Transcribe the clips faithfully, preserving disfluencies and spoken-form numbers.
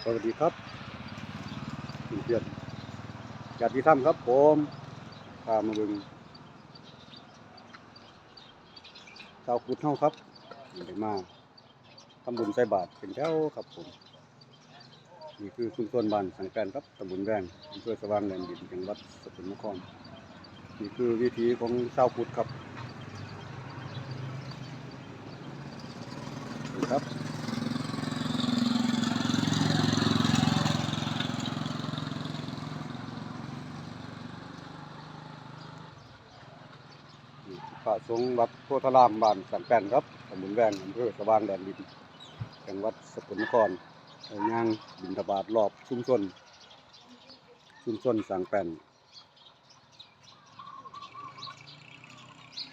สวัสดีครับ เพื่อนๆ ญาติธรรมครับผม พามาเบิ่ง ชาวพุทธเฮาครับ ได้มาทำบุญใส่บาตรเป็นแถวครับผม นี่คือชุมชนบ้านสังแปนครับ ตำบลแวง อำเภอสว่างแดนดิน จังหวัดสกลนคร นี่คือวิถีของชาวพุทธครับ นี่ครับ นี่พระสงฆ์วัดโพธาราม บ้านสังแปนครับ ตำบลแวง อำเภอสว่างแดนดิน จังหวัดสกลนคร ได้ย่างบิณฑบาตรรอบชุมชน ชุมชนสังแปน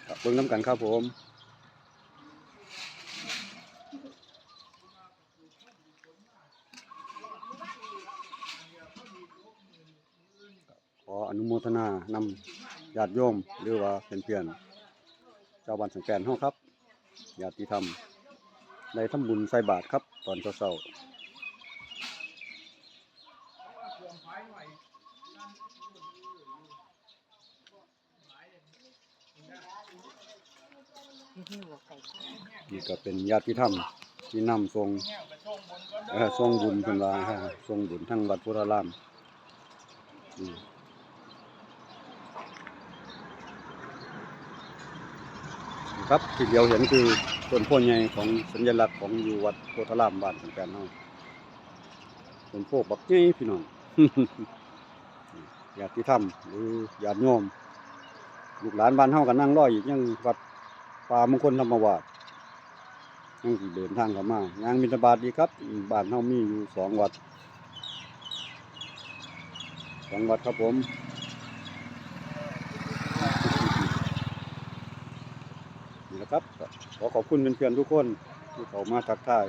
ครับ เบิ่งนำกันครับผม ขออนุโมทนานำญาติโยม หรือว่าเพื่อนๆ ชาวบ้านสังแปนเฮาครับ ญาติธรรม ได้ทำบุญใส่บาตรครับ ตอนเช้าๆ นี่ก็เป็นญาติธรรมที่นำส่ง เอ่อ ส่งบุญเพิ่นว่า ฮะ ส่งบุญทางวัดโพธาราม อืม ครับ ที่เดียวเห็นคือต้นโพธิ์ใหญ่ของสัญลักษณ์ของอยู่วัดโพธารามบ้านสังแปนเฮา ต้นโพธิ์บักใหญ่พี่น้อง ญาติธรรมหรือญาติโยม ลูกหลานบ้านเฮาก็นั่งรออีก ยังวัดป่ามงคลธรรมวาส ยังสิเดินทางเข้ามา ย่างบิณฑบาตอีกครับ บ้านเฮามีอยู่สองวัด สองวัดครับผม นี่แหละครับ ขอขอบคุณเพื่อนๆทุกคนที่เข้ามาทักทาย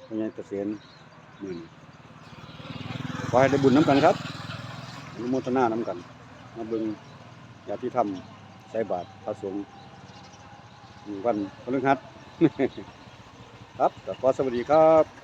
พ่อใหญ่เกษม มื้อนี้ ขอให้ได้บุญนำกันครับ อนุโมทนานำกัน มาเบิ่งญาติธรรมใส่บาตรพระสงฆ์ มื้อวันพฤหัส ครับ ก็ขอสวัสดีครับ